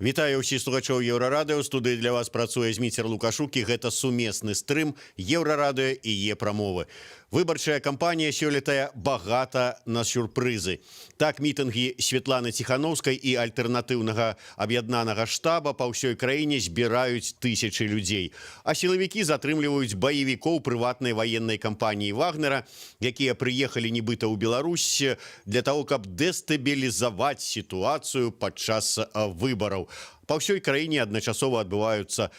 Вітаю ўсіх слухачоў Еўрарадыё. Студыі для вас працуе Зміцер Лукашук, і гэта сумесны стрым Еўрарадыё і Е-прамовы. Выбарчая кампанія сёлетая багата на сюрпрызы. Так, мітынгі Святланы Ціханоўскай і альтэрнатыўнага аб'яднанага штаба па ўсёй краіне збіраюць тысячы людзей. А сілавікі затрымліваюць баевікоў прыватнай ваеннай кампаніі Вагнера, якія прыехалі нібыта ў Беларусь для того, каб дэстабілізаваць сітуацыю падчас выбараў. Па ўсёй краіне адначасова адбываюцца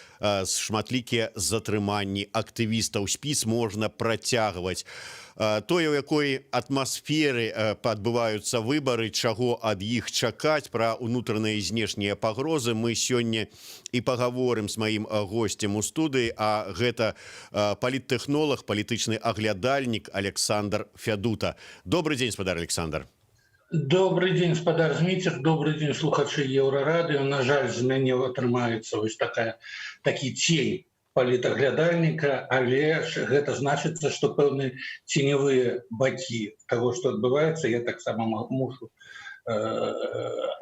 шматлікія затрыманні актывістаў. Спіс можна працягваць. Тое, у якой атмасферы адбываюцца выбары, чаго ад іх чакаць, пра унутраныя і знешнія пагрозы мы сёння і пагаворым з маім госцем у студыі, а гэта паліттэхнолаг, палітычны аглядальнік Аляксандр Фядута. Добры дзень, спадар Аляксандр. Добры дзень, спадар Зміцер, добры дзень, слухачы Еўрарадыё. На жаль, з мяне атрымаецца вось такі цень палітаглядальніка, але ж гэта значыцца, што пэўныя ценявыя бакі таго, што адбываецца, я таксама мушу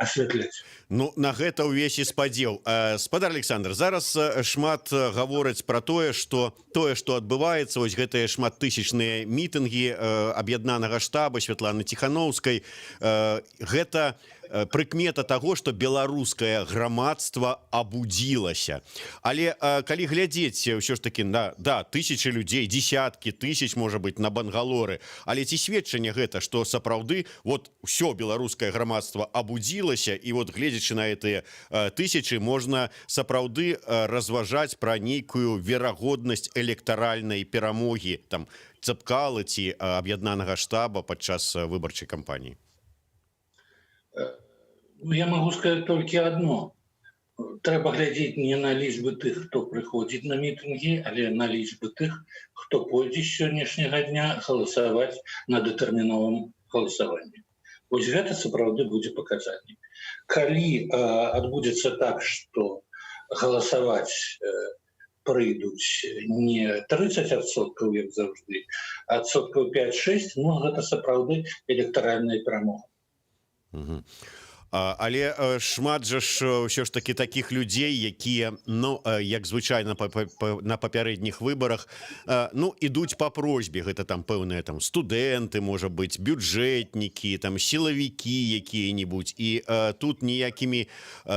асвятляць. Ну, на гэта ўвесь і спадзеў. Спадар Аляксандр, зараз шмат гавораць пра тое, што тое, што адбываецца, вось гэтыя шматтысячныя мітынгі аб'яднанага штаба, Святланы Ціханоўскай, гэта прыкмета таго, што беларускае грамадства абудзілася. Але калі глядзець ўсё ж таки на, да, тысячи людзей, десяткі тысяч, можа быть, на Бангалоры, але ці сведчанне гэта, што сапраўды вот ўсё беларускае грамадства абудзілася, і вот, гледзячы на гэтыя тысячи, можна сапраўды разважаць пра нейкую верагоднасць электаральнай перамогі там Цапкалы ці аб'яднанага штаба падчас выбарчай кампаніі? Ну, я магу сказать толькі одно: трэба глядзець не на лічбы тых, хто прыходзіць на мітынгі, але на лічбы тых, хто пойдзе з сённяшняга дня галасаваць на датэрміновым галасаванні. Вось гэта сапраўды будзе паказальнік. Калі адбудзецца так, что галасаваць прыйдуць не 30%, як заўжды, адсоткаў 5-6, ну, гэта сапраўды электаральная перамога. Але шмат жа ж ўсё ж таки таких людзей, якія, ну, як звычайна на папярэдніх выбарах, ну, ідуць по просьбе. Гэта там пэўныя там студэнты, можа быть, бюджэтнікі, там сілавікі якія-нибудь, і тут ніякімі,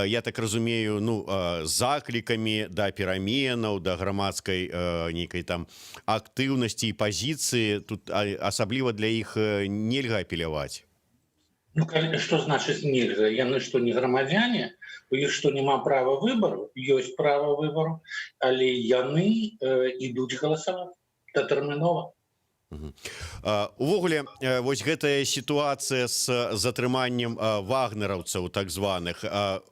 я так разумею, ну, заклікамі да пераменаў, да грамадскай нейкай там актыўнасці і пазіцыі тут асабліва для іх нельга апеляваць. Ну, что значит нельга? Яны что, не грамадзяне? У іх что, няма права выбору? Ёсць права выбору, але яны ідуць галасаваць датэрмінова. Увогуле вось гэтая сітуацыя з затрыманнем вагнераўцаў так званых,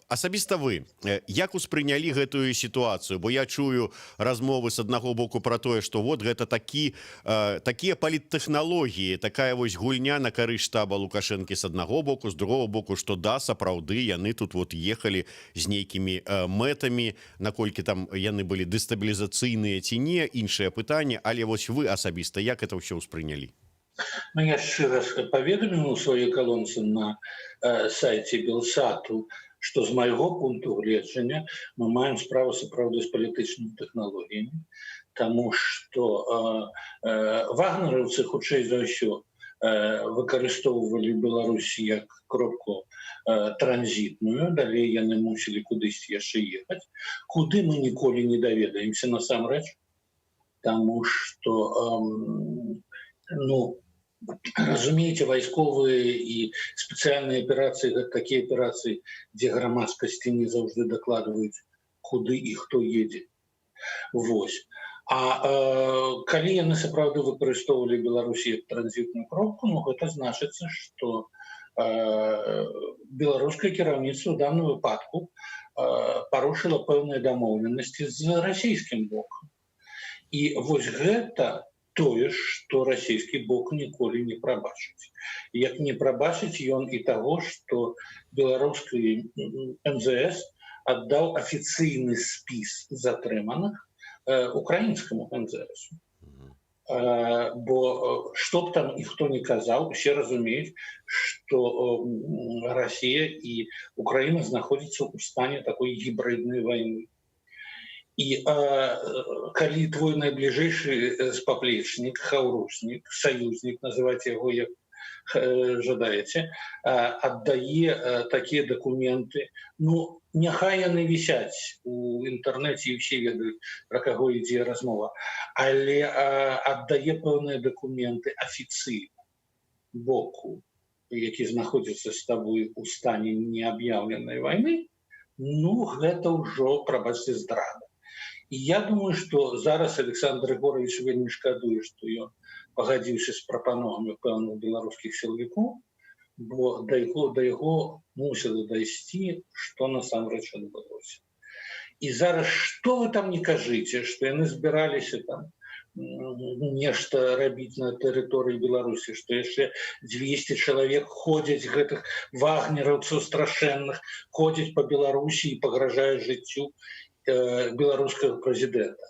асабіста вы як успрынялі гэтую сітуацыю? Бо я чую размовы с аднаго боку пра тое, што вот гэта такія паліттэхналогіі, такая вось гульня на карысць штаба Лукашэнкі с аднаго боку, з другого боку, што да, сапраўды яны тут вот ехалі з нейкімі мэтамі. Наколькі там яны былі дэстабілізацыйныя ці не, іншае пытанне, але вось вы асабіста як это ўсё ўспрынялі? Ну, я шчыра паведаміў у сваёй калонцы на сайце Белсату, што з майго пункту гледжання мы маем справу сапраўды з палітычнымі тэхналогіямі, таму што вагнераўцы, хутчэй за ўсё, выкарыстоўвалі Беларусь як кропку транзітную, далей яны мусілі кудысьці яшчэ ехаць, куды, мы ніколі не даведаемся насамрэч. Таму што ну, разумееце, вайсковыя і спецыяльныя аперацыі — гэта такія аперацыі, дзе грамадскасці не заўжды дакладваюць, куды і хто едзе. Вось. А калі яны сапраўды выкарыстоўвалі Беларусі як транзітную кропку, ну, гэта значыцца, что беларускае кіраўніцтва ў данным выпадку парушыла пэўныя дамоўленасці з расійскім бокам. І вось гэта тое, што расійскі бок ніколі не прабачыць. Як не прабачыць ён і таго, што беларускі МЗС аддаў афіцыйны спіс затрыманых украінскаму МЗС. Бо што б там ніхто не казаў, усе разумеюць, што Расія і Украіна знаходзяцца ў стане такой гібрыднай вайны. І калі твой найбліжэйшы паплечнік, хаўруснік, саюзнік, называць яго як жадаеце, аддае такія дакументы, ну, няхай яны вісяць у інтэрнэце і ўсе ведаюць, пра каго ідзе размова, але аддае пэўныя дакументы афіцыйна боку, які знаходзіцца з табой у стане неаб'яўленай вайны, ну, гэта ўжо, прабачце, здрада. І я думаю, што зараз Александр Егорович вельмі шкадуе, што ён пагадзіўся з прапановамі пэўных беларускіх сілавікоў, бо да яго мусіла дайсці, што насамрэч адбылося. І зараз, што вы там не кажыце, што яны збіраліся там нешта рабіць на тэрыторыі Беларусі, што яшчэ 200 чалавек ходзяць, гэтых вагнераўцаў страшэнных, ходзяць по Беларусі і пагражаюць жыццю беларускага прэзідэнта.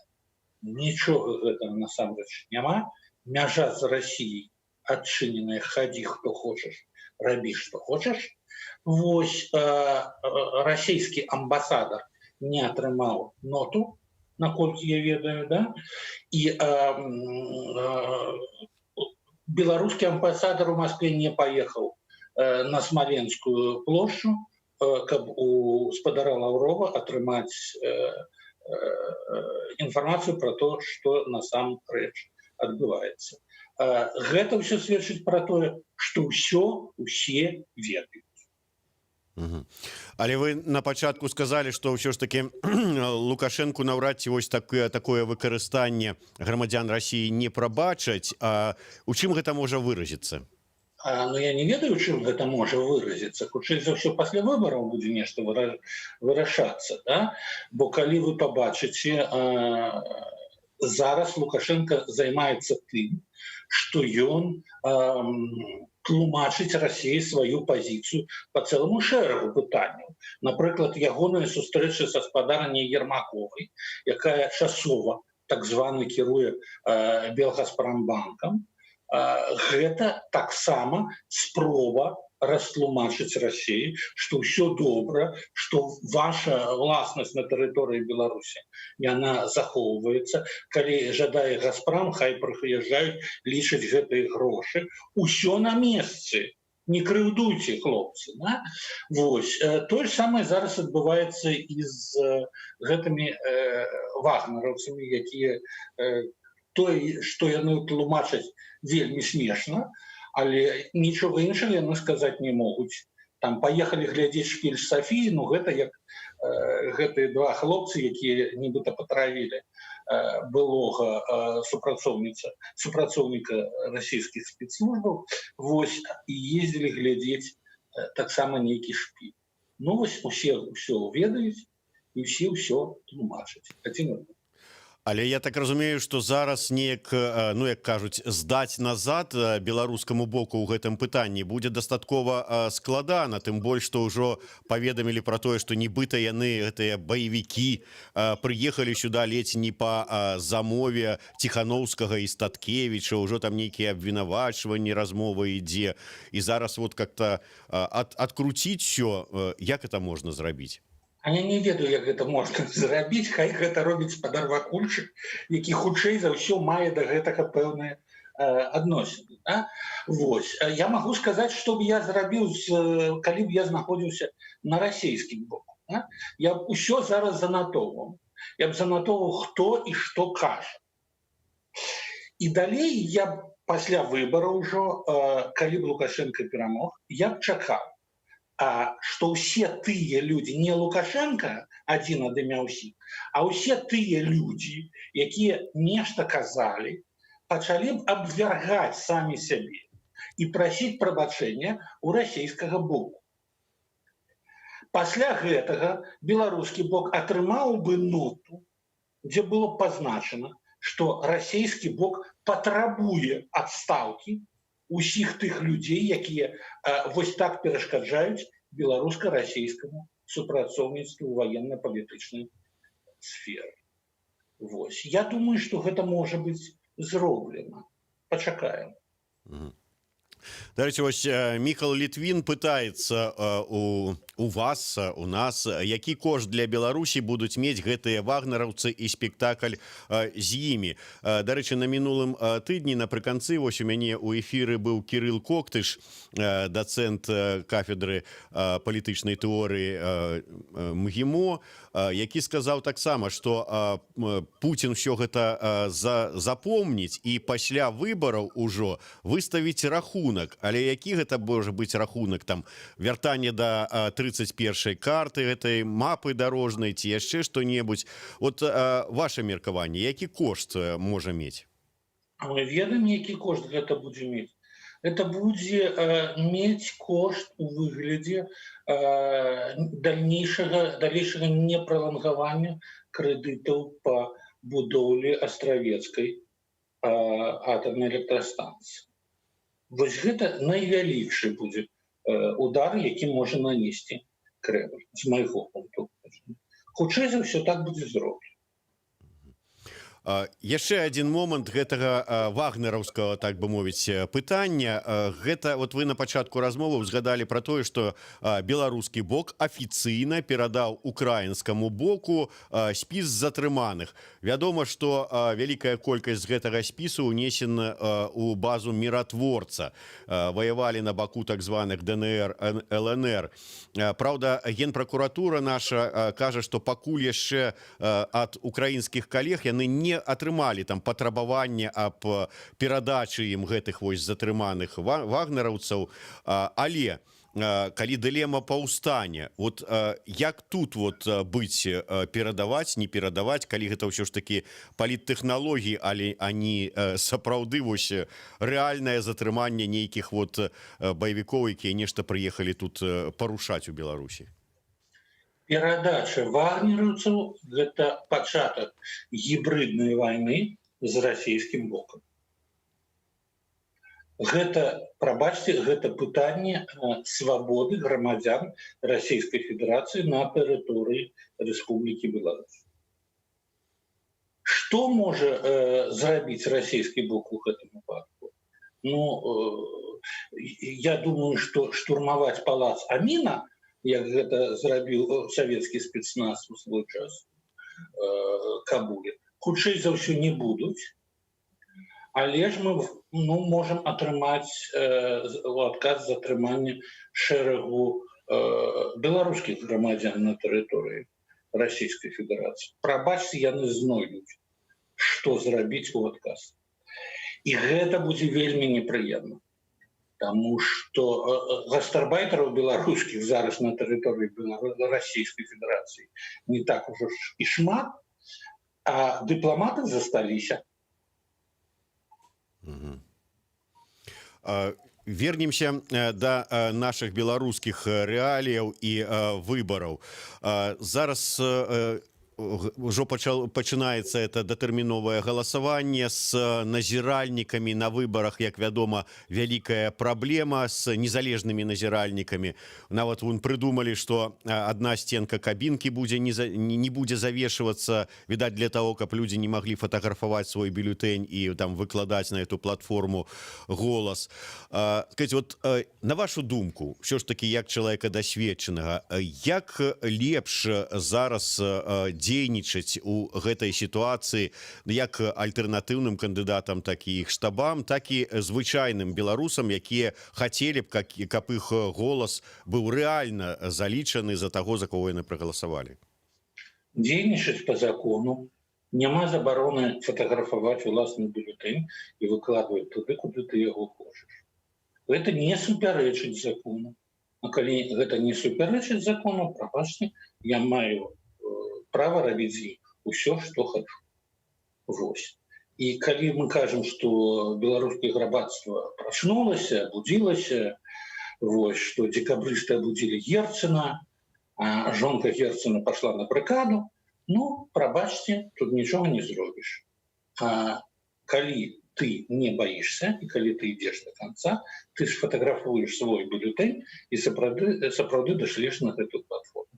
Нічога гэтага насамрэч няма. Мяжа з Расіяй адчыненая, хадзі хто хочаш, рабі што хочаш. Вось расійскі амбасадар не атрымаў ноту, наколькі я ведаю, да? І беларускі амбасадар у Москве не паехаў на Смаленскую плошчу, каб у спадара Лаўрова атрымаць інфармацыю про то, што насамрэч адбываецца. Гэта ўсё сведчыць пра тое, што ўсё усе ведаюць. Але вы на пачатку сказалі, што ўсё ж таки Лукашэнку наўрад ці вось такое выкарыстанне грамадзян Расіі не прабачаць. А у чым гэта можа выразіцца? Ну, я не ведаю, чым гэта можа выразіцца. Хутчэй за ўсё, пасля выбараў будзе нешта вырашацца, да? Бо калі вы пабачыце, зараз Лукашенко займаецца тым, што ён тлумачыць Расіі сваю пазіцыю по цэламу шэрагу пытанняў. Напрыклад, ягоная сустрэча са спадарняй Ермаковай, якая часова так званы кіруе Белгаспрамбанкам, гэта таксама спроба растлумачыць Расіі, што ўсё добра, што ваша власнасць на тэрыторыі Беларусі, яна захоўваецца. Калі жадае Газпрам, хай прыязджаюць, лічаць гэтыя грошы, усё на месцы, не крыўдуйце, хлопцы, да? Вось тое ж самае зараз адбываецца і з гэтымі вагнераўцамі, якія той, што яны тлумачаць, вельмі смешна, але нічога іншага яны сказаць не могуць. Там паехалі глядзець шпіль Сафіі, ну, гэта як гэтыя два хлопцы, якія нібыта патравілі былога супрацоўніка расійскіх спецслужбаў, вось, і ездзілі глядзець таксама нейкі шпіль. Ну вось, усе ўсё ведаюць і ўсе ўсё тлумачаць адзін аднаму. Але я так разумею, што зараз неяк, ну, як кажуць, здаць назад беларускаму боку ў гэтым пытанні будзе дастаткова складана, тым больш што ўжо паведамілі пра тое, што нібыта яны, гэтыя баевікі, прыехалі сюда ледзь не па замове Ціхановскага і Статкевіча, ўжо там нейкія абвінавачванні, размова ідзе, і зараз вот как-то открутить все, як это можна зрабіць? А я не ведаю, як гэта можна зрабіць, хай гэта робіць спадар Вакульчык, які хутчэй за ўсё мае да гэтага пэўныя адносіны. Да? Вось. Я магу сказаць, што б я зрабіў, калі б я знаходзіўся на расійскім боку. Да? Я б усё зараз занатоўваў. Я б занатоўваў, хто і што кажа. І далей я б пасля выбараў ўжо, калі б Лукашенко перамог, я б чакаў, што ўсе тыя людзі, не Лукашенко адзін ад імя ўсіх, а ўсе тыя людзі, якія нешта казалі, пачалі б абвяргаць самі сябе і прасіць прабачэння у расійскага боку. Пасля гэтага беларускі бок атрымаў бы ноту, дзе было пазначана, што расійскі бок патрабуе адстаўкі усіх тых людзей, якія вось так перашкаджаюць беларуска-расійскаму супрацоўніцтву ў ваенна-палітычнай сферы. Вось. Я думаю, што гэта можа быць. зроблена. Пачакаем. Дарэчы, вось Міхал Літвін пытаецца у вас, у нас, які кошт для Беларусі будуць мець гэтыя вагнераўцы і спектакль з імі. Дарэчы, на мінулым тыдні напрыканцы вось у мяне у эфіры быў Кірыл Коктыш, дацэнт кафедры палітычнай тэорыі МГІМО, які сказаў таксама, што Пуцін ўсё гэта запомніць і пасля выбараў ужо выставіць рахунак. Але які гэта можа быць рахунак? Там вяртанне да 31 карты, гэтай мапы дарожнай, ці яшчэ што-небудзь? Вот ваше меркаванне, які кошт можа мець? Мы ведаем, які кошт гэта будзе мець. Это будзе мець кошт у выглядзе дальнейшага далейшага непролонгавання крэдытаў по будоўлі Астравецкай атомной электростанцыі. Вось гэта найвялікшы будзе удар, які можа нанесці Крэмль, з майго пункту. Хутчэй за ўсё, так будзе зроблена. Яшчэ один момант гэтага вагнераўскага, так бы мовіць, пытання. Гэта вот вы на пачатку размовы узгадалі про тое, что беларускі бок афіцыйна перадаў украінскаму боку спіс затрыманых. Вядома, что вялікая колькасць гэтага спісу унесена у базу «Міратворца», ваявалі на баку так званых ДНР, ЛНР. Праўда, генпракуратура наша кажа, что пакуль яшчэ ад украінскіх калег яны не атрымалі там патрабаванне аб перадачы ім гэтых вось затрыманых вагнераўцаў. Але калі дылема паўстане, вот як тут вот быць: перадаваць, не перадаваць, калі гэта ўсё ж таки паліттэхналогіі, але они сапраўды вось рэальнае затрыманне нейкіх вот баевікоў, якія нешта прыехалі тут парушаць у Беларусі? Перадача вагнераўцаў — гэта пачатак гібрыднай вайны з расійскім бокам. Гэта, прабачце, гэта пытанне свабоды грамадзян Расійскай Федэрацыі на тэрыторыі Рэспублікі Беларусь. Что можа зрабіць расійскі бок у гэтым выпадку? Ну, я думаю, что штурмаваць палац Аміна, як гэта зрабіў савецкі спецназ у свой час Кабуле, хутчэй за ўсё, не будуць. Але ж мы, ну, можем атрымаць у адказ затрымання шэрагу беларускіх грамадзян на тэрыторыі Расійскай Федэрацыі. Прабачце, яны знойдуць, што зрабіць у адказ, і гэта будзе вельмі непрыемна. Таму что гастарбайтараў беларускіх зараз на тэрыторыі Расійскай Федэрацыі не так ужо ж і шмат, а дыпламаты засталіся. Вернемся да наших беларускіх рэаліяў і выбараў. Зараз ўжо пачынаецца это датэрміновае галасаванне. С назіральнікамі на выбарах, як вядома, вялікая праблема, с незалежнымі назіральнікамі. Нават вон прыдумалі, что одна стенка кабінкі будзе не будзе завешиваться, відаць, для того, каб люди не могли фотографаваць свой бюллетень і там выкладаць на эту платформу «Голас». Сказать, вот на вашу думку, все ж таки як чалавека дасведчанага, як лепш зараз дзейнічаць у гэтай сітуацыі як альтэрнатыўным кандыдатам, так і іх штабам, так і звычайным беларусам, якія хацелі б, каб іх голас быў рэальна залічаны за таго, за кого яны прагаласавалі? Дзейнічаць по закону. Няма забароны фатаграфаваць уласны бюлетень і выкладваць туды, куды ты яго хочаш. Это не супярэчыць закону. А калі гэта не супярэчыць закону, прабачце, я маю права рабіць з ім усё, что хочу. Вось. І калі мы кажам, что беларускае грамадства прачнулася, будзілася, вось, что декабрысты абудзілі Герцена, а жонка Герцена пошла на барыкаду, ну, прабачце, тут нічога не зробіш. А калі ты не боишься і калі ты ідзеш до конца, ты сфотографуешь свой бюллетень і сапраўды дашлеш на гэтую платформу.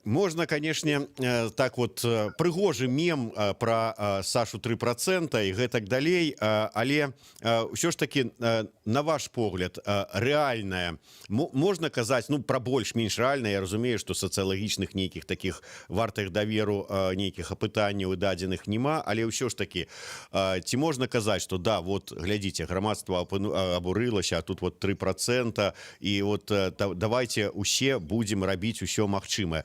Можна, конечно, так вот, прыгожы мем про Сашу 3% і гэтак далей, але ўсё ж таки, на ваш погляд, рэальная, можна казаць, ну, про больш-менш рэальна. Я разумею, что сацыялагічных нейкіх таких вартых даверу нейкіх апытанняў і дадзеных няма, але ўсё ж таки, ці можна казаць, что да, вот глядзіце, грамадства абурылася, а тут вот 3%, і вот давайте усе будем рабіць усё магчымае?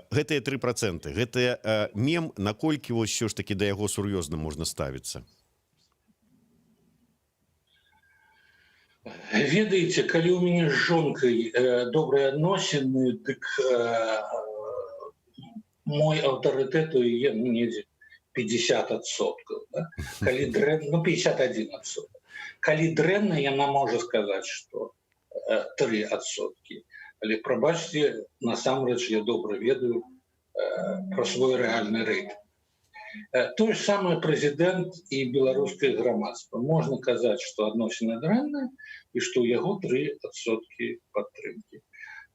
Гэтыя 3%, гэтыя мем, наколькі вось ўсё ж таки да яго сур'ёзна можна ставіцца? Ведаеце, калі у мяне з жонкай добрыя адносіны, дык мой аўтарытэт у яе, ну, недзе 50%, да? Калі дрэн, ну, 51%. Калі дрэнна, яна можа сказаць, что 3%. Але, прабачце, насамрэч я добра ведаю про свой рэальны рэйтынг. Тое ж самае прэзідэнт і беларускае грамадства. Можна казаць, што адносіны дрэнныя і што ў яго 3% падтрымкі.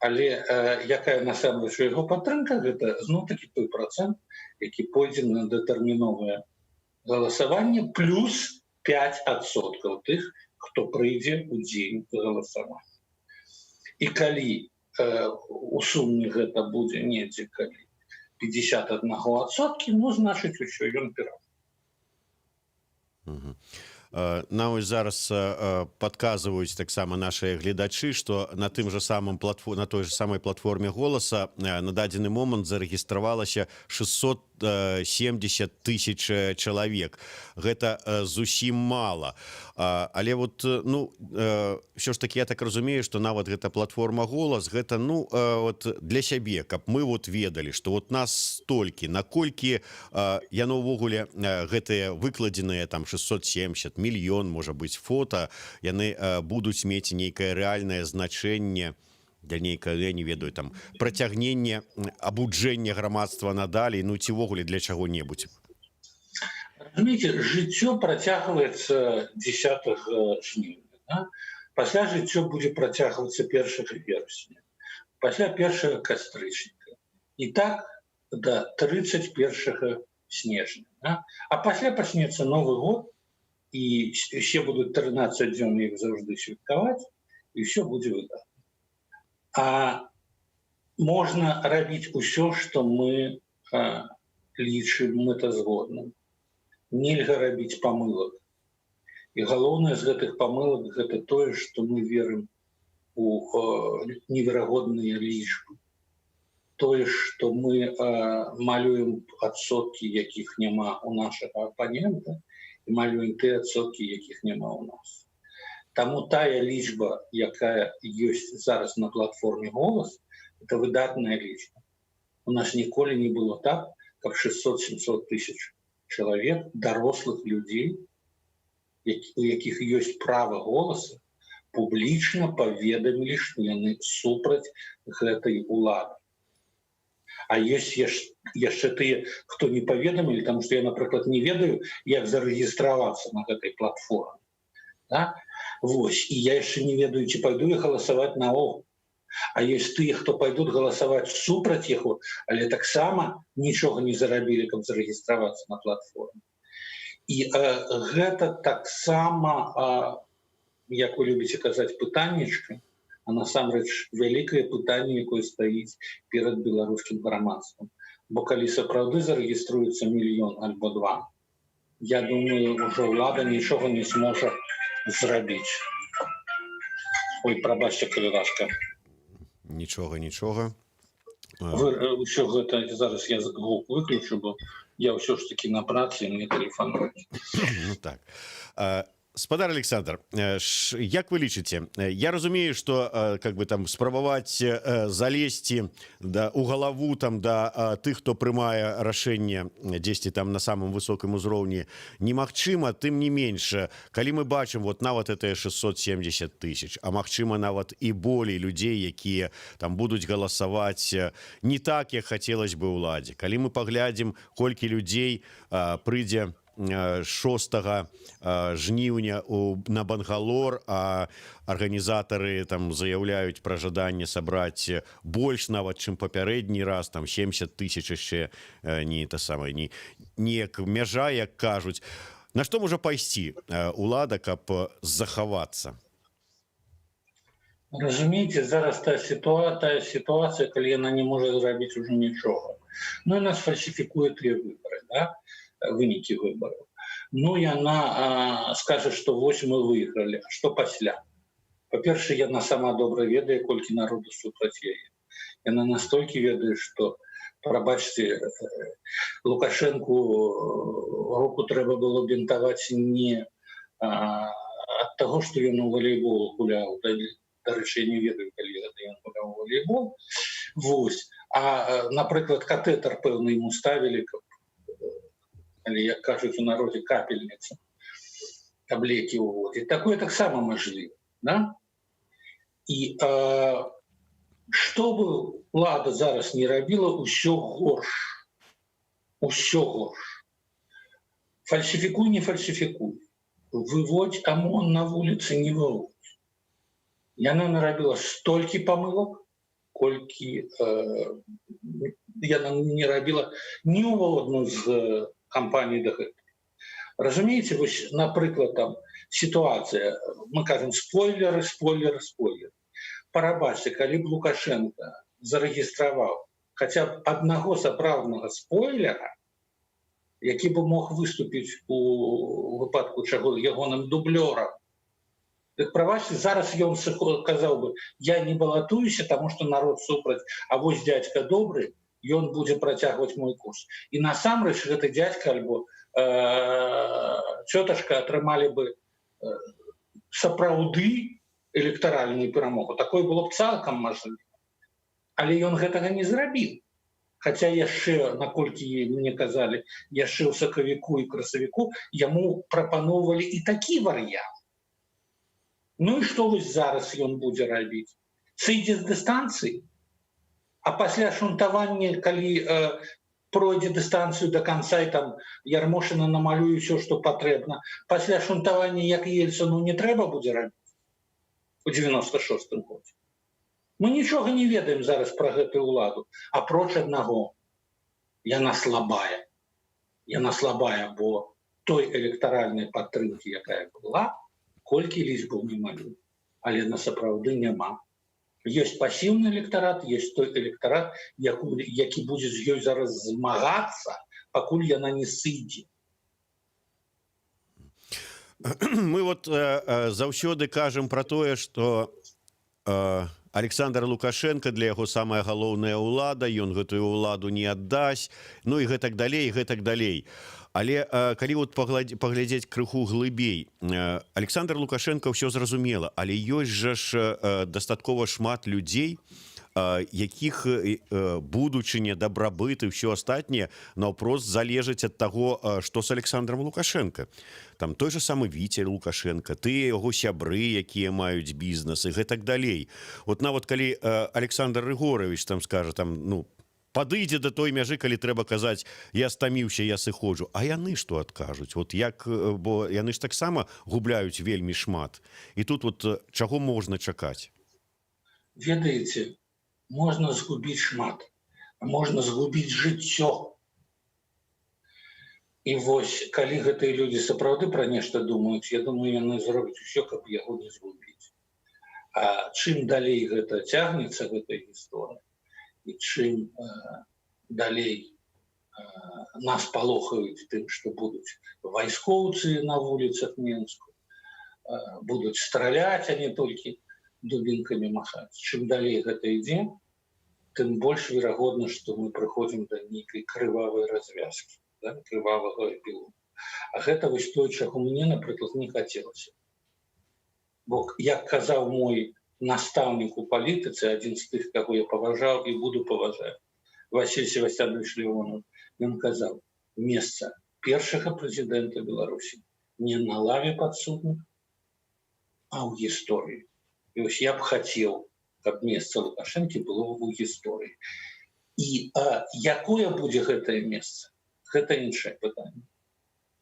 Але якая насамрэч у яго падтрымка, гэта зноў-такі той працэнт, які пойдзе на датэрміновае галасаванне, плюс 5% тых, хто прыйдзе ў дзень галасавання. І калі у суме гэта будзе недзе калі 51%, ну, значыць, усё, ён перамог. Нам вось зараз падказваюць таксама наши гледачы, что на тым же самым платфо на той же самой платформе «Голаса» на дадзены момант зарэгістравалася 670 тысяч чалавек. Гэта зусім мало. Але вот, ну, ўсё ж таки я так разумею, что нават гэта платформа «Голас», гэта, ну, вот для сябе, каб мы вот ведалі, что вот нас столькі. Наколькі яно ўвогуле, гэтыя выкладзеныя там 670 мільён, можа быть, фото, яны будуць мець нейкае рэальнае значэнне для нейкае, я не ведаю, там, працягнення абуджэння грамадства надалей, ну, ці ўвогуле для чаго-небудзь? Разумееце, жыццё працягваецца 10 жніўня, да? Пасля жыццё будзе працягвацца 1 верасня, пасля 1 кастрычніка і так до 31 снежня, да? А пасля пачнецца Новы год, і все будуць 13 дзён, як заўжды, святкаваць, і все будзе выдатна. А можна рабіць усё, што мы лічым мэтазгодным. Нельга рабіць памылак. І галоўнае з гэтых памылак — гэта тое, што мы верым у неверагодныя лічбы, тое, што мы малюем адсоткі, якіх няма у нашага апанента, і малюем тыя адсоткі, якіх няма ў нас. Таму тая лічба, якая ёсць зараз на платформе «Голас», это выдатная лічба. У нас ніколі не было так, каб 600-700 тысяч чалавек, дарослых людзей, у якіх ёсць права голаса, публічна паведамілі, што яны супраць гэтай улады. А ёсць яшчэ тыя, хто не паведамілі, там што я, напрыклад, не ведаю, як зарэгістравацца на гэтай платформе. Да? Вось. І я яшчэ не ведаю, ці пайду я галасаваць наогул. А ёсць тыя, хто пайдуць галасаваць супраць яго, але таксама нічога не зарабілі, каб зарэгістравацца на платформе. І гэта таксама, як вы любіце казаць, пытаннечка, а насамрэч вялікае пытанне, якое стаіць перад беларускім грамадствам. Бо калі сапраўды зарэгіструецца мільён альбо два, я думаю, ўжо ўлада нічога не зможа зрабіць. Ой, прабачце, калі ласка. Нічога, нічога. Вы, ўсё гэта зараз я гук выключу, бо я ўсё ж таки на працы, мне тэлефануюць. Ну так. Спадар Александр, як вы лічыце, я разумею, что как бы там спрабаваць залезці да у галаву там да тых, хто прымае рашэнне дзесьці там на самым высокім узроўні, немагчыма. Тым не менш, калі мы бачым вот нават это 670 тысяч, а магчыма, нават і болей людзей, якія там будуць галасаваць не так, як хацелось бы ўладзе, калі мы паглядзім, колькі людзей прыйдзе 6 жніўня на Бангалор, а арганізатары там заяўляюць пра жаданне сабраць больш нават, чым папярэдні раз, там 70 тысяч яшчэ не та самая, не неяк мяжа, як кажуць. На што можа пайсці улада, каб захавацца? Разумееце, зараз тая сітуацыя, калі яна не можа зрабіць ужо нічога. Ну, яна сфальсіфікуе тыя выбары, да? Вынікі выбараў. Ну, яна скажа, што вось мы выйгралі. А што пасля? Па-першае, яна сама добра ведае, колькі народу супраць яе. Яна настолькі ведае, што, прабачце, Лукашэнку руку трэба было бінтаваць не ад таго, што ён у валейбол гуляў, да, дарэчы, я не ведаю, калі гэта ён гуляў у валейбол. Вось. А, напрыклад, катэтар пэўны ему ставілі, каб, але, як кажуць у народзе, капельніца, каб лекі ўводзіць. Такое таксама мажліва. Да? І што бы улада зараз не рабіла, ўсё горш. Усё горш. Фальсіфікуй, не фальсіфікуй. Выводзь ОМОН на вуліцы, не выводзь. Яна нарабіла столькі памылак, колькі яна не рабіла ні ў адну з кампаній дагэтуль. Разумееце, вось, напрыклад, там сітуацыя, мы кажам: спойлеры, спойлеры, спойлеры. Прабачце, калі б Лукашэнка зарэгістраваў хаця б аднаго сапраўднага спойлера, які бы мог выступіць у выпадку чаго ягоным дублёрам, дык, прабачце, зараз ён казаў бы: «Я не балатуюся, таму што народ супраць, а вось дядька добры, ён будзе працягваць мой курс». І насамрэч гэты дядька альбо цёташка атрымалі бы сапраўды электаральную перамогу. Такое было б цалкам мажліва. Але ён гэтага не зрабіў. Хаця яшчэ, наколькі мне казалі, яшчэ ў сакавіку і красавіку яму прапаноўвалі і такі варыянт. Ну і што вось зараз ён будзе рабіць? Сыдзе з дыстанцыі? А пасля шунтавання, калі пройдзе дыстанцыю до конца і там Ярмошына намалюе ўсё, што патрэбна, пасля шунтавання, як Ельцыну, не трэба будзе рабіць у 96 годзе. Мы нічога не ведаем зараз пра гэтую ўладу, апроч аднаго: яна слабая. Яна слабая, бо той электаральнай падтрымкі, якая была, колькі лічбаў не малю, але на сапраўды няма. Ёсць пасіўны электарат, есть той электарат, які будзе з ёй зараз змагацца, пакуль яна не сыдзе. Мы вот заўсёды кажам пра тое, што Аляксандр Лукашэнка, для яго самая галоўная ўлада, ён гэтую ўладу не аддасць, ну і гэтак далей, гэтак далей. Але калі вот паглядзець крыху глыбей, Аляксандр Лукашэнка, ўсё зразумела, але ёсць жа ж дастаткова шмат людзей, якіх будучыня, дабрабыт і ўсё астатняе наўпрост залежыць ад таго, што с Аляксандрам Лукашэнка. Там той же самы Віця Лукашэнка, тыя яго сябры, якія маюць бізнес, і гэтак далей. Вот нават калі Аляксандр Рыгоравіч там скажа, там, ну, падыдзе до той мяжы, калі трэба казаць: «Я стаміўся, я сыходжу», а яны што адкажуць? Вот як, бо яны ж таксама губляюць вельмі шмат. І тут вот чаго можна чакаць? Ведаеце, можна згубіць шмат, а можна згубіць жыццё. І вось калі гэтыя людзі сапраўды пра нешта думаюць, я думаю, яны зробяць усё, каб яго не згубіць. А чым далей гэта цягнецца, гэтая гісторыя, і чым далей нас палохаюць тым, што будуць вайскоўцы на вуліцах Менску, будуць страляць, а не толькі дубінкамі махаць. Чым далей гэта ідзе, тым больш верагодна, што мы прыходзім да нейкай крывавай развязкі, да, крывавага эпілогу. А гэта вось той, чаго мне, напрыклад, не хацелася. Бо, як казаў мой настаўнік у палітыцы, адзін з тых, каго я паважаў і буду паважаць, Васіль Севастьяновіч Леонаў, ён казаў: «Месца першага прэзідэнта Беларусі не на лаве падсудных, а ў гісторыі». І вось я б хацеў, каб месца Лукашэнкі было ў гісторыі. І якое будзе гэтае месца, гэта іншае пытанне.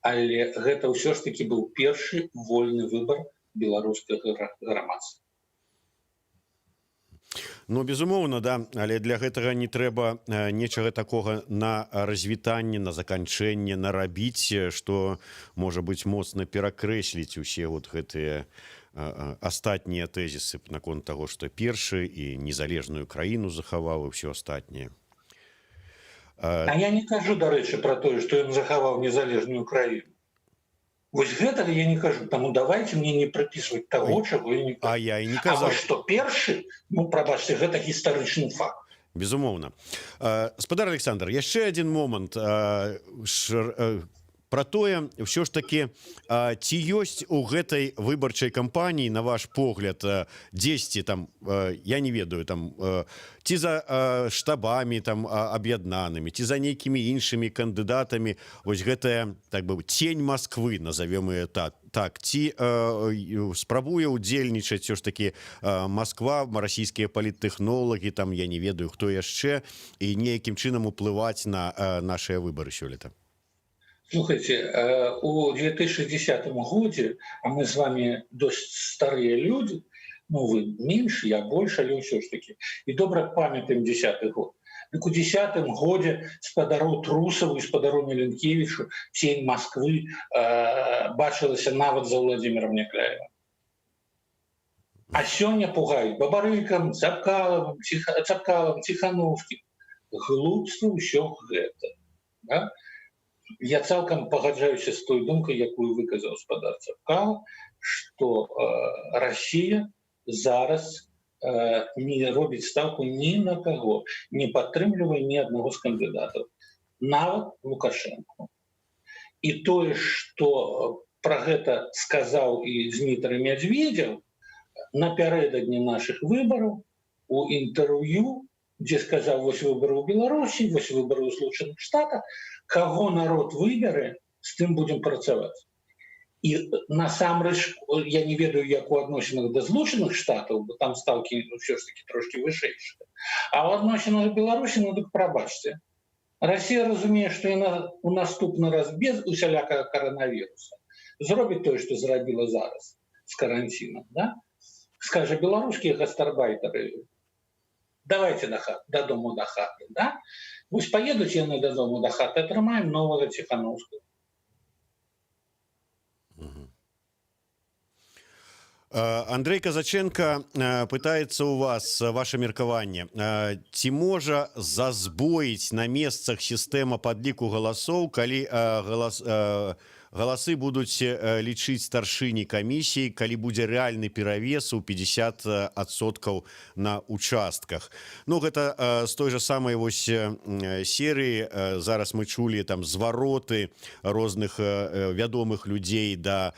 Але гэта ўсё ж таки быў першы вольны выбар беларускага грамадства. Ну, безумоўна, да, але для гэтага не трэба нечага такога на развітанне, на заканчэнне нарабіць, што можа быць, моцна перакрэсліць усе вот гэтыя астатнія тэзісы наконт таго, што першы і незалежную краіну захаваў, і ўсё астатняе. А я не кажу, дарэчы, про тое, што ён захаваў незалежную краіну. Вось гэтага я не кажу, таму давайте мне не прыпісваць таго, чаго я не А я і не казаў. Што першы, ну, прабачце, гэта гістарычны факт. Безумоўна. Спадар Александр, яшчэ один момант про тое, ўсё ж таки, ці ёсць у гэтай выбарчай кампаніі, на ваш погляд, дзесьці там, я не ведаю, там, ці за штабамі там аб'яднанымі, ці за нейкімі іншымі кандыдатамі вось гэтая, так бы, тень Москвы, назовем ее так, ці спрабуе удзельнічаць все ж таки Москва, расійскія паліттэхнолагі там, я не ведаю, хто яшчэ, і нейкім чынам уплываць на нашыя выбары сёлета? Слухайте, у 2010 годзе, а мы з вами досыць старыя люди, ну, вы менш, я больше, але ўсё ж таки і добра памятаем 10-ы год. Дык у 10-м годзе спадару Трусаву і спадару Мілінкевічу тень Москвы бачылася нават за Владимиром Някляевым. А сёння пугаюць Бабарыкам, Цапкалавым, Цапкалам, Ціхановскім. Глупства ўсё гэта. Да? Я цалкам пагаджаюся з той думкай, якую выказаў спадар Цапкала, што Россия зараз не робіць ставку ні на каго, не падтрымлівае ні аднаго з кандыдатаў, нават Лукашенко. І тое, што пра гэта сказаў і Дмітрий Мядзведзеў напярэдадні нашых выбараў у інтэрв'ю, дзе сказаў: вось выбары ў Беларусі, вось выбары ў Злучаных Штатах, каго народ выберэ, з тым будзем працаваць. І насамрэч я не ведаю, як у адносінах да Злучаных Штатаў, бо там стаўкі ўсё ж таки трошки вышэйшыя. А ў адносінах Беларусі, ну дык прабачце, Россия разумее, што яна у наступны раз без усялякага каранавіруса зробіць тое, што зрабіла зараз з каранцінам, да? Скажа: беларускія гастарбайтары, давайте на хат, дадому да хаты, да? Вось паедуць яны дадому да хаты, атрымаем новага Ціхановскага. Андрей Казаченко пытается у вас ваше меркаванне: ці можа засбоіць на месцах сістэма падліку галасоў, калі галасы будуць лічыць старшыні камісіі, калі будзе рэальны перавес у 50% на участках? Ну, гэта з той же самай вось серыі. Зараз мы чулі там звароты розных вядомых людзей да,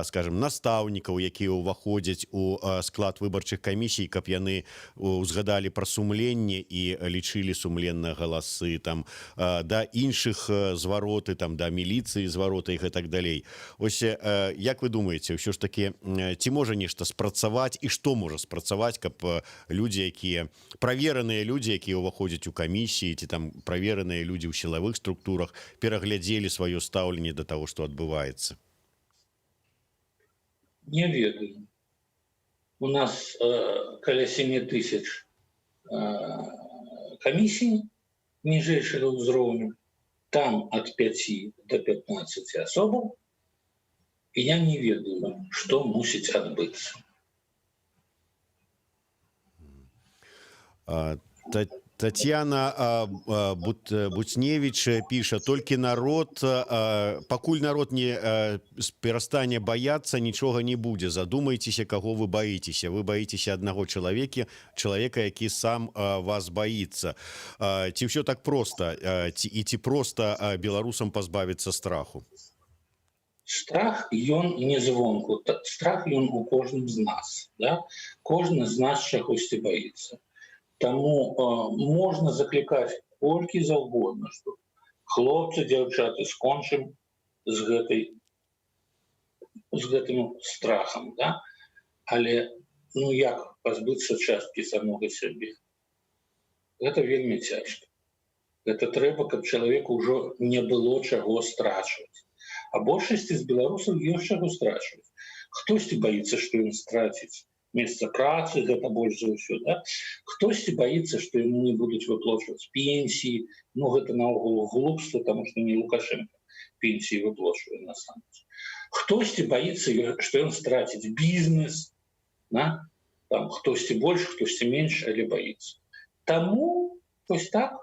скажем, настаўнікаў, якія ўваходзяць у склад выбарчых камісій, каб яны узгадалі пра сумленне і лічылі сумленна галасы, там да іншых звароты, там да міліцыі звароты і гэтак далей. Ось як вы думаеце, ўсё ж таки, ці можа нешта спрацаваць і што можа спрацаваць, каб людзі, якія правераныя людзі, якія ўваходзяць у камісіі, ці там правераныя людзі ў сілавых структурах, пераглядзелі сваё стаўленне да таго, што адбываецца? Не ведаю. У нас каля 7 тысяч камісій ніжэйшага ўзроўню, там от 5 до 15 асобаў, і я не ведаю, што мусіць адбыцца. Татьяна Буцневич піша: толькі народ, пакуль народ не перастане баяцца, нічога не будзе. Задумайцеся, каго вы баіцеся. Вы баіцеся аднаго чалавека, які сам вас баіцца. Ці ўсё так проста, ці, і ці проста беларусам пазбавіцца страху? Страх ён не звонку, страх ён у кожным з нас, да? Кожны з нас чагосьці баіцца. Таму можна заклікаць колькі заўгодна, што хлопцы, дзяўчаты, скончым з гэтым страхам, да? Але ну як пазбыцца часткі самога сябе? Гэта вельмі цяжка. Гэта трэба, каб чалавеку ўжо не было чаго страчваць. А большасці з беларусаў ёсць чаго страчваць. Хтосьці баіцца, што ён страціць месца працы, гэта больш за ўсё, да? Хтосьці баіцца, што яму не будуць выплочваць пенсіі. Ну, гэта наогул глупства, таму што не Лукашенко пенсіі выплочвае насамрэч. Хтосьці баіцца, што ён страціць бізнес, да? Там хтосьці больш, хтосьці менш, але баіцца. Таму вось так.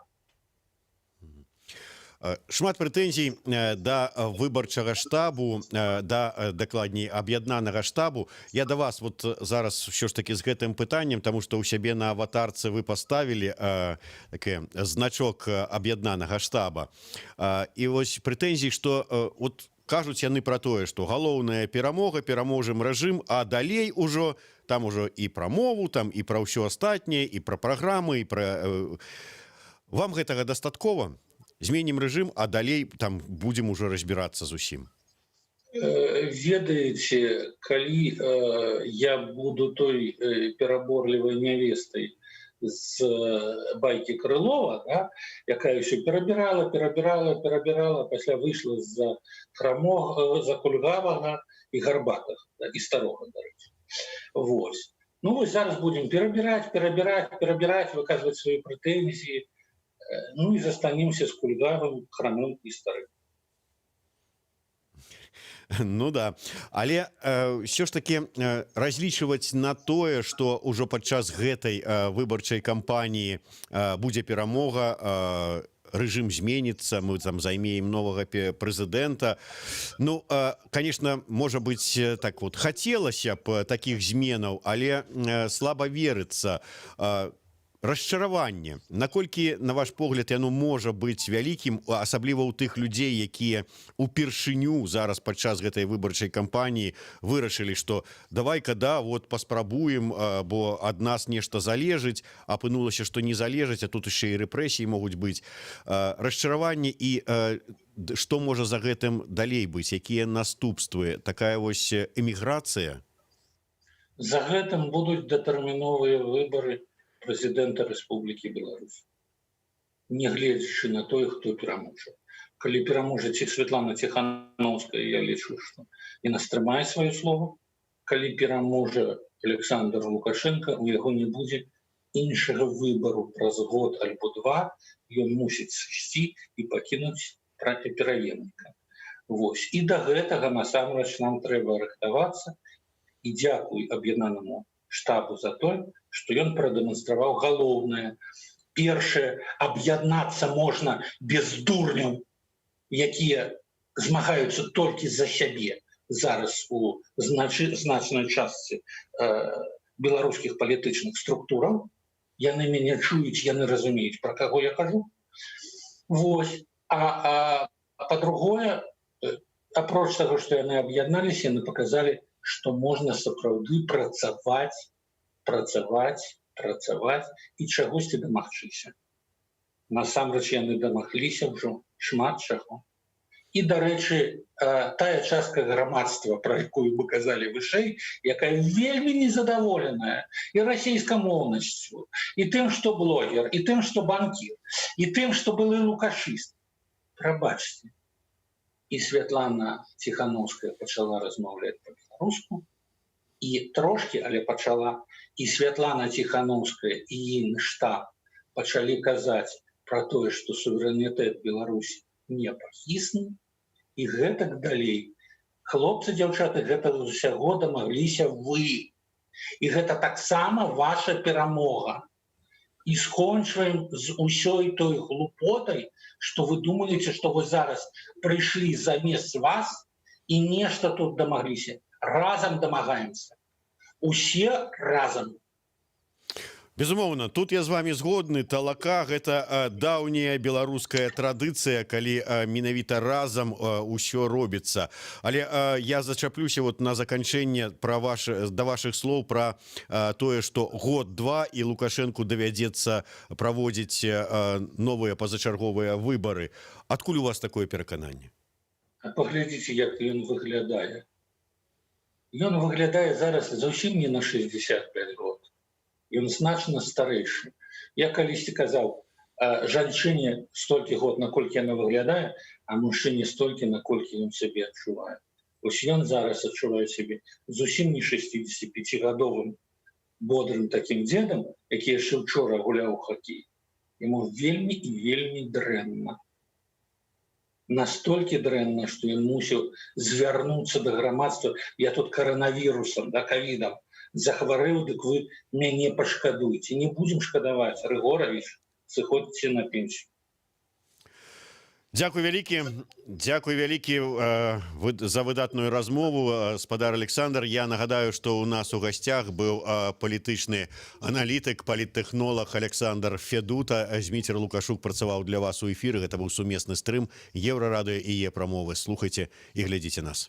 Шмат прэтэнзій да выбарчага штабу, да, дакладней, аб'яднанага штабу. Я да вас вот зараз ўсё ж таки з гэтым пытаннем, таму што ў сябе на аватарцы вы поставілі такі значок аб'яднанага штаба. І вось прэтэнзій, што вот кажуць яны пра тое, што галоўная перамога, пераможам рэжым, а далей ужо там ужо і пра мову там, і пра ўсё астатняе, і пра праграмы, і пра вам гэтага дастаткова? Зменім рэжым, а далей там будем уже разбірацца зусім. Ведаеце, калі я буду той пераборлівай нявестай з байкі Крылова, да, якая ўсё перабірала, перабірала, перабірала, пасля выйшла за храмога, за кульгавага і гарбатага, да, і старога, дарэчы. Вось. Ну вось зараз будем перабіраць, перабіраць, перабіраць, выказваць свае прэтэнзіі, ну і застанемся з кульгавым, храмым і старым. Ну да, але ўсё ж таки разлічваць на тое, што ўжо падчас гэтай выбарчай кампаніі будзе перамога, рэжым зменіцца, мы там займеем новага прэзідэнта. Ну, конечно, можа быть, так вот хацелася б таких зменаў, але слаба верыцца. Расчараванне, наколькі, на ваш погляд, яно можа быць вялікім, асабліва ў тых людзей, якія упершыню зараз падчас гэтай выбарчай кампаніі вырашылі, што давай-ка, да, вот паспрабуем, бо ад нас нешта залежыць, апынулася, што не залежыць, а тут яшчэ і рэпрэсіі могуць быць? Расчараванне і што можа за гэтым далей быць, якія наступствы, такая вось эміграцыя? За гэтым будуць датэрміновыя выбары прэзідэнта Рэспублікі Беларусь, нягледзячы на тое, хто пераможа. Калі пераможа ці Светлана Ціхановская, я лічу, што яна стрымае сваё слово. Калі пераможа Александр Лукашенко, у яго не будзе іншага выбару: праз год альбо два ён мусіць сысці і пакінуць пераемніка. Вось. І да гэтага насамрэч нам трэба рыхтавацца. І дзякуй аб'яднанаму штабу за тое, што ён прадэманстраваў галоўнае. Першае: аб'яднацца можна без дурняў, якія змагаюцца толькі за сябе зараз у значнай частцы беларускіх палітычных структураў. Яны мяне чуюць, яны разумеюць, пра каго я кажу. Вось. А па-другое, апроч таго, што яны аб'ядналіся, яны паказалі, што можна сапраўды працаваць, працаваць, працаваць і чагосьці дамагчыся. Насамрэч яны дамагліся ўжо шмат чаго. І, дарэчы, тая частка грамадства, пра якую мы казалі вышэй, якая вельмі незадаволеная і расійскамоўнасцю, і тым, што блогер, і тым, што банкір, і тым, што былы лукашыст. Прабачце. І Святлана Ціхановская пачала размаўляць па-беларуску, і трошки, але пачала. І Святлана Ціхановская, і ейны штаб пачалі казаць пра тое, што суверэнітэт Беларусі непахісны, і гэтак далей. Хлопцы, дзяўчаты, гэта ўсяго дамагліся вы. І гэта таксама ваша перамога. І скончваем з усёй той глупотай, што вы думаеце, што вы зараз прыйшлі замест вас і нешта тут дамагліся. Разам дамагаемся. Усе разам. Безумоўна, тут я з вами згодны. Талака — гэта даўняя беларуская традыцыя, калі менавіта разам ўсё робіцца. Але я зачаплюся вот на заканчэнне пра ваш да ваших слоў пра тое, што год-два і Лукашэнку давядзецца праводзіць новыя пазачарговыя выбары. Адкуль у вас такое перакананне? Паглядзіце, як ён выглядае. Ён выглядае зараз зусім не на 65 год. Ён значна старэйшы. Я калісьці казаў, Жанчыне столькі год, наколькі яна выглядае, а мужчыне столькі, наколькі ён сябе адчувае. Ось ён зараз адчувае сябе зусім не 65-гадовым бодрым таким дзедам, які яшчэ учора гуляў у хакей. Ему вельмі і вельмі дрэнна, настолькі дрэнна, что ён мусіў звярнуцца до грамадства: «Я тут каранавірусам да кавідам захварэў, дык вы мяне пашкадуйце». Не будем шкадаваць, Рыгоравіч, сыходзьце на пенсію. Дзякуй вялікі, дзякуй вялікі за выдатную размову, спадар Александр. Я нагадаю, что у нас у гасцях быў палітычны аналітык, паліттэхнолаг Александр Федута. Зміцер Лукашук працаваў для вас у эфіры. Гэта быў сумесны стрым Еўрарадыё і Е-прамовы. Слухайте і глядзіце нас.